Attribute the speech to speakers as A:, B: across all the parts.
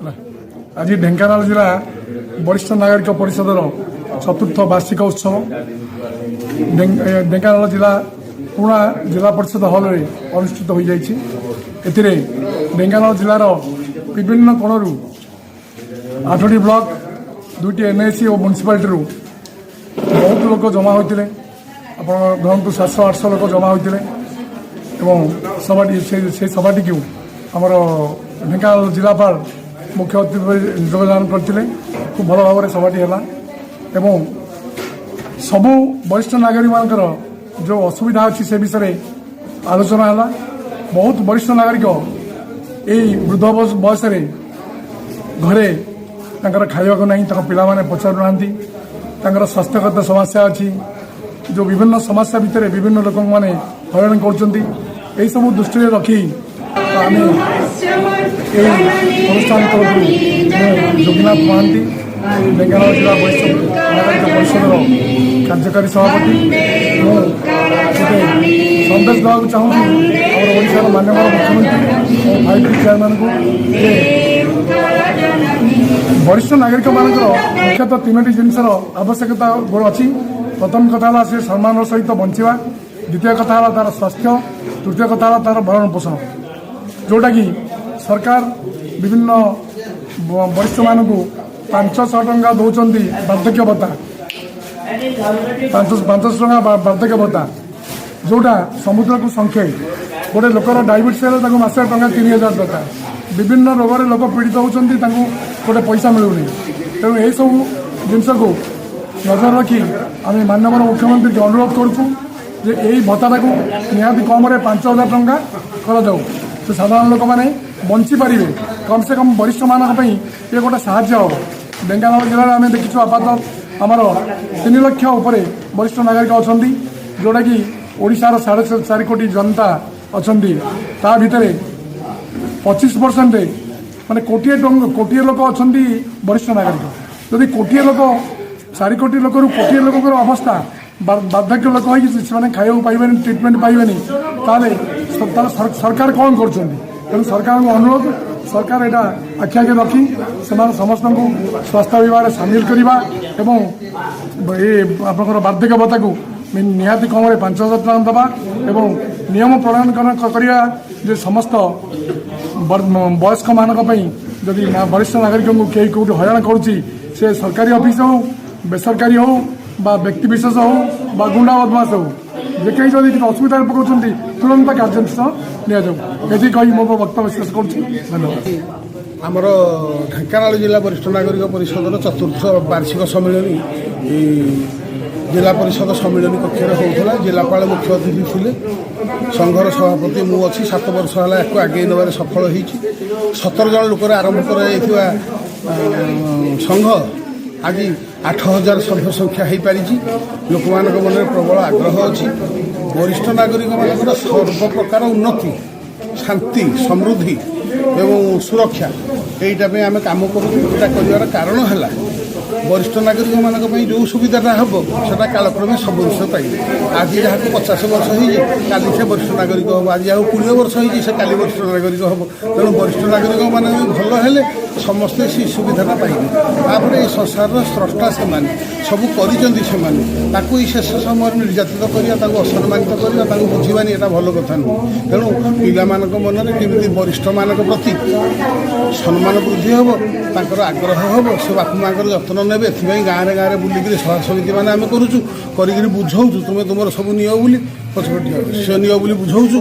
A: ହେଲା। ଆଜି ଢେଙ୍କାନାଳ ଜିଲ୍ଲା ବରିଷ୍ଠ ନାଗରିକ ପରିଷଦର ଚତୁର୍ଥ ବାର୍ଷିକ ଉତ୍ସବ ଢେଙ୍କାନାଳ ଜିଲ୍ଲା ପୁରୁଣା ଜିଲ୍ଲା ପରିଷଦ ହଲରେ ଅନୁଷ୍ଠିତ ହୋଇଯାଇଛି। ଏଥିରେ ଢେଙ୍କାନାଳ ଜିଲ୍ଲାର ବିଭିନ୍ନ କୋଣରୁ, ଆଠଟି ବ୍ଲକ, ଦୁଇଟି ଏନ୍ଏସି ଓ ମ୍ୟୁନିସିପାଲିଟିରୁ ବହୁତ ଲୋକ ଜମା ହୋଇଥିଲେ। ଆପଣ ଧରନ୍ତୁ, 700 800 ଲୋକ ଜମା ହୋଇଥିଲେ ଏବଂ ସଭାଟି ସେଇ ସଭାଟିକୁ ଆମର ଢେଙ୍କାନାଳ ଜିଲ୍ଲାପାଳ ମୁଖ୍ୟ ଅତିଥି ଭାବେ ଯୋଗଦାନ କରିଥିଲେ। ଖୁବ୍ ଭଲ ଭାବରେ ସଭାଟି ହେଲା ଏବଂ ସବୁ ବରିଷ୍ଠ ନାଗରିକମାନଙ୍କର ଯେଉଁ ଅସୁବିଧା ଅଛି, ସେ ବିଷୟରେ ଆଲୋଚନା ହେଲା। ବହୁତ ବରିଷ୍ଠ ନାଗରିକ ଏଇ ବୃଦ୍ଧ ବୟସରେ ଘରେ ତାଙ୍କର ଖାଇବାକୁ ନାହିଁ, ତାଙ୍କ ପିଲାମାନେ ପଚାରୁନାହାନ୍ତି, ତାଙ୍କର ସ୍ୱାସ୍ଥ୍ୟଗତ ସମସ୍ୟା ଅଛି। ଯେଉଁ ବିଭିନ୍ନ ସମସ୍ୟା ଭିତରେ ବିଭିନ୍ନ ଲୋକମାନେ ହଇରାଣ କରୁଛନ୍ତି, ଏହିସବୁ ଦୃଷ୍ଟିରେ ରଖି ତ ଆମେ ଏହି ଅନୁଷ୍ଠାନ ତରଫରୁ, ମୁଁ ଯୋଗୀନାଥ ମହାନ୍ତି, ଢେଙ୍କାନାଳ ଜିଲ୍ଲା ବରିଷ୍ଠ ନାଗରିକ ପରିଷଦର କାର୍ଯ୍ୟକାରୀ ସଭାପତି, ମୁଁ ଗୋଟେ ସନ୍ଦେଶ ଦେବାକୁ ଚାହୁଁଛି ଆମର ଓଡ଼ିଶାର ମାନ୍ୟବର ମୁଖ୍ୟମନ୍ତ୍ରୀ ଓ 5ଟି ଚେୟାରମ୍ୟାନଙ୍କୁ ଯେ ବରିଷ୍ଠ ନାଗରିକମାନଙ୍କର ମୁଖ୍ୟତଃ ତିନୋଟି ଜିନିଷର ଆବଶ୍ୟକତା ଅଛି। ପ୍ରଥମ କଥା ହେଲା ସେ ସମ୍ମାନର ସହିତ ବଞ୍ଚିବା, ଦ୍ୱିତୀୟ କଥା ହେଲା ତାର ସ୍ୱାସ୍ଥ୍ୟ, ତୃତୀୟ କଥା ହେଲା ତାର ଭରଣ ପୋଷଣ। ଯେଉଁଟାକି ସରକାର ବିଭିନ୍ନ ବରିଷ୍ଠମାନଙ୍କୁ 500 ଟଙ୍କା ଦେଉଛନ୍ତି ବାର୍ଦ୍ଧକ୍ୟ ଭତ୍ତା, 500 ଟଙ୍କା ବାର୍ଦ୍ଧକ୍ୟ ଭତ୍ତା, ଯେଉଁଟା ସମୁଦ୍ରକୁ ଶଙ୍ଖେ। ଗୋଟେ ଲୋକର ଡାଇବେଟିସ୍ ହେଲେ ତାକୁ ମାସରେ ଟଙ୍କା 3000 ଦରକାର। ବିଭିନ୍ନ ରୋଗରେ ଲୋକ ପୀଡ଼ିତ ହେଉଛନ୍ତି, ତାଙ୍କୁ ଗୋଟେ ପଇସା ମିଳୁନି। ତେଣୁ ଏହିସବୁ ଜିନିଷକୁ ନଜର ରଖି ଆମେ ମାନ୍ୟବର ମୁଖ୍ୟମନ୍ତ୍ରୀକି ଅନୁରୋଧ କରୁଛୁ ଯେ ଏଇ ଭତ୍ତାଟାକୁ ନିହାତି କମରେ 5000 ଟଙ୍କା କରାଯାଉ। ସେ ସାଧାରଣ ଲୋକମାନେ ବଞ୍ଚିପାରିବେ। କମ୍ ସେ କମ୍ ବରିଷ୍ଠମାନଙ୍କ ପାଇଁ ଇଏ ଗୋଟେ ସାହାଯ୍ୟ ହେବ। ଢେଙ୍କାନାଳ ଜିଲ୍ଲାରେ ଆମେ ଦେଖିଛୁ, ଆପାତତଃ ଆମର 3 ଲକ୍ଷ ଉପରେ ବରିଷ୍ଠ ନାଗରିକ ଅଛନ୍ତି, ଯେଉଁଟାକି ଓଡ଼ିଶାର 4.5 କୋଟି ଜନତା ଅଛନ୍ତି, ତା ଭିତରେ 25%, ମାନେ କୋଟିଏ ଟଙ୍କା, କୋଟିଏ ଲୋକ ଅଛନ୍ତି ବରିଷ୍ଠ ନାଗରିକ। ଯଦି କୋଟିଏ ଲୋକ, 4 କୋଟି ଲୋକରୁ କୋଟିଏ ଲୋକଙ୍କର ଅବସ୍ଥା ବାର୍ଦ୍ଧକ୍ୟ ଲୋକ ହେଇକି ସେମାନେ ଖାଇବାକୁ ପାଇବେନି, ଟ୍ରିଟମେଣ୍ଟ ପାଇବେନି, ତାହେଲେ ସରକାର କ'ଣ କରୁଛନ୍ତି? ତେଣୁ ସରକାରଙ୍କୁ ଅନୁରୋଧ, ସରକାର ଏଇଟା ଆଖି ଆଗରେ ରଖି ସେମାନେ ସମସ୍ତଙ୍କୁ ସ୍ୱାସ୍ଥ୍ୟ ବୀମାରେ ସାମିଲ କରିବା ଏବଂ ଏ ଆପଣଙ୍କର ବାର୍ଦ୍ଧକ୍ୟ ଭତ୍ତାକୁ ନିହାତି କମରେ 5000 ଟଙ୍କା ଦେବା ଏବଂ ନିୟମ ପ୍ରଣୟନ କରିବା ଯେ ସମସ୍ତ ବୟସ୍କମାନଙ୍କ ପାଇଁ ଯଦି ବରିଷ୍ଠ ନାଗରିକଙ୍କୁ କେହି କେଉଁଠି ହଇରାଣ କରୁଛି, ସେ ସରକାରୀ ଅଫିସ ହଉ, ବେସରକାରୀ ହଉ ବା ବ୍ୟକ୍ତି ବିଶେଷ ହଉ ବା ଗୁଣ୍ଡା ବଦମାସ ହଉ, ଯେ କେହି ଯଦି କିଛି ଅସୁବିଧାରେ ପକାଉଛନ୍ତି, ତୁରନ୍ତ କାର୍ଯ୍ୟାନୁଷ୍ଠାନ ନିଆଯାଉ। ଏତିକି କହି ମୋ ବକ୍ତବ୍ୟ ଶେଷ କରୁଛି। ଧନ୍ୟବାଦ।
B: ଆମର ଢେଙ୍କାନାଳ ଜିଲ୍ଲା ବରିଷ୍ଠ ନାଗରିକ ପରିଷଦର ଚତୁର୍ଥ ବାର୍ଷିକ ସମ୍ମିଳନୀ ଏଇ ଜିଲ୍ଲା ପରିଷଦ ସମ୍ମିଳନୀ କକ୍ଷରେ ହେଉଥିଲା। ଜିଲ୍ଲାପାଳ ମୁଖ୍ୟ ଅତିଥି ଥିଲେ। ସଂଘର ସଭାପତି ମୁଁ ଅଛି। 7 ବର୍ଷ ହେଲା ଏହାକୁ ଆଗେଇ ନେବାରେ ସଫଳ ହେଇଛି। 17 ଜଣ ଲୋକରେ ଆରମ୍ଭ କରାଯାଇଥିବା ସଂଘ ଆଜି 8000 ସଭ୍ୟ ସଂଖ୍ୟା ହେଇପାରିଛି। ଲୋକମାନଙ୍କ ମନରେ ପ୍ରବଳ ଆଗ୍ରହ ଅଛି। ବରିଷ୍ଠ ନାଗରିକମାନଙ୍କର ସର୍ବପ୍ରକାର ଉନ୍ନତି, ଶାନ୍ତି, ସମୃଦ୍ଧି ଏବଂ ସୁରକ୍ଷା, ଏଇଟା ପାଇଁ ଆମେ କାମ କରୁଛୁ। ଏଇଟା କରିବାର କାରଣ ହେଲା, ବରିଷ୍ଠ ନାଗରିକମାନଙ୍କ ପାଇଁ ଯେଉଁ ସୁବିଧାଟା ହେବ, ସେଟା କାଳକ୍ରମେ ସବୁ ଜିନିଷ ପାଇବେ। ଆଜି ଯାହାକୁ 50 ବର୍ଷ ହେଇଛି, କାଲି ସେ ବରିଷ୍ଠ ନାଗରିକ ହେବ। ଆଜି ଯାହାକୁ 20 ବର୍ଷ ହେଇଛି, ସେ କାଲି ବରିଷ୍ଠ ନାଗରିକ ହେବ। ତେଣୁ ବରିଷ୍ଠ ନାଗରିକମାନେ ବି ଭଲ ହେଲେ ସମସ୍ତେ ସେ ସୁବିଧାଟା ପାଇବେ। ତାପରେ ଏ ସଂସାରର ସ୍ରଷ୍ଟା ସେମାନେ, ସବୁ କରିଛନ୍ତି ସେମାନେ। ତାକୁ ଏଇ ଶେଷ ସମୟରେ ନିର୍ଯାତିତ କରିବା, ତାକୁ ଅସମ୍ମାନିତ କରିବା, ତାକୁ ବୁଝିବାନି, ଏଇଟା ଭଲ କଥା ନୁହେଁ। ତେଣୁ ପିଲାମାନଙ୍କ ମନରେ କେମିତି ବରିଷ୍ଠମାନଙ୍କ ପ୍ରତି ସମ୍ମାନ ବୃଦ୍ଧି ହେବ, ତାଙ୍କର ଆଗ୍ରହ ହେବ, ସେ ବାପା ମାଆଙ୍କର ଯତ୍ନ ନେବେ, ଏଥିପାଇଁ ଗାଁରେ ଗାଁରେ ବୁଲିକିରି ସଭା ସମିତି ମାନେ ଆମେ କରୁଛୁ। କରିକିରି ବୁଝାଉଛୁ, ତୁମେ ତୁମର ସବୁ ନିଅ ବୋଲି, ପଛପଟେ ସେ ନିଅ ବୋଲି ବୁଝାଉଛୁ।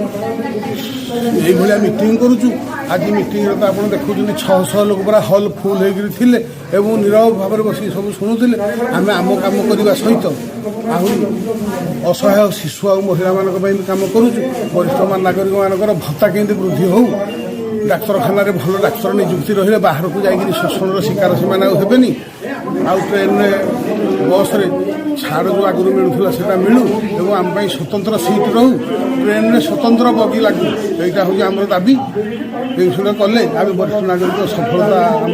B: ଏଇଭଳିଆ ମିଟିଂ କରୁଛୁ। ଆଜି ମିଟିଂରେ ତ ଆପଣ ଦେଖୁଛନ୍ତି, 600 ଲୋକ ପୁରା ହଲ୍ ଫୁଲ୍ ହେଇକିରି ଥିଲେ ଏବଂ ନିରବ ଭାବରେ ବସିକି ସବୁ ଶୁଣୁଥିଲେ। ଆମେ ଆମ କାମ କରିବା ସହିତ ଆହୁରି ଅସହାୟ ଶିଶୁ ଆଉ ମହିଳାମାନଙ୍କ ପାଇଁ ବି କାମ କରୁଛୁ। ବରିଷ୍ଠ ନାଗରିକମାନଙ୍କର ଭତ୍ତା କେମିତି ବୃଦ୍ଧି ହେଉ, ଡାକ୍ତରଖାନାରେ ଭଲ ଡାକ୍ତର ନିଯୁକ୍ତି ରହିଲେ ବାହାରକୁ ଯାଇକିରି ଶୋଷଣର ଶିକାର ସେମାନେ ଆଉ ହେବେନି, ଆଉ ଟ୍ରେନରେ ବସ୍ରେ ଛାଡ଼ ଯେଉଁ ଆଗରୁ ମିଳୁଥିଲା ସେଇଟା ମିଳୁ ଏବଂ ଆମ ପାଇଁ ସ୍ୱତନ୍ତ୍ର ସିଟ୍ ରହୁ, ଟ୍ରେନରେ ସ୍ୱତନ୍ତ୍ର ବଗି ଲାଗୁ, ଏଇଟା ହେଉଛି ଆମର ଦାବି। ଏଇ କଲେ ଆମେ ବରିଷ୍ଠ ନାଗରିକ ସଫଳତା ଆମର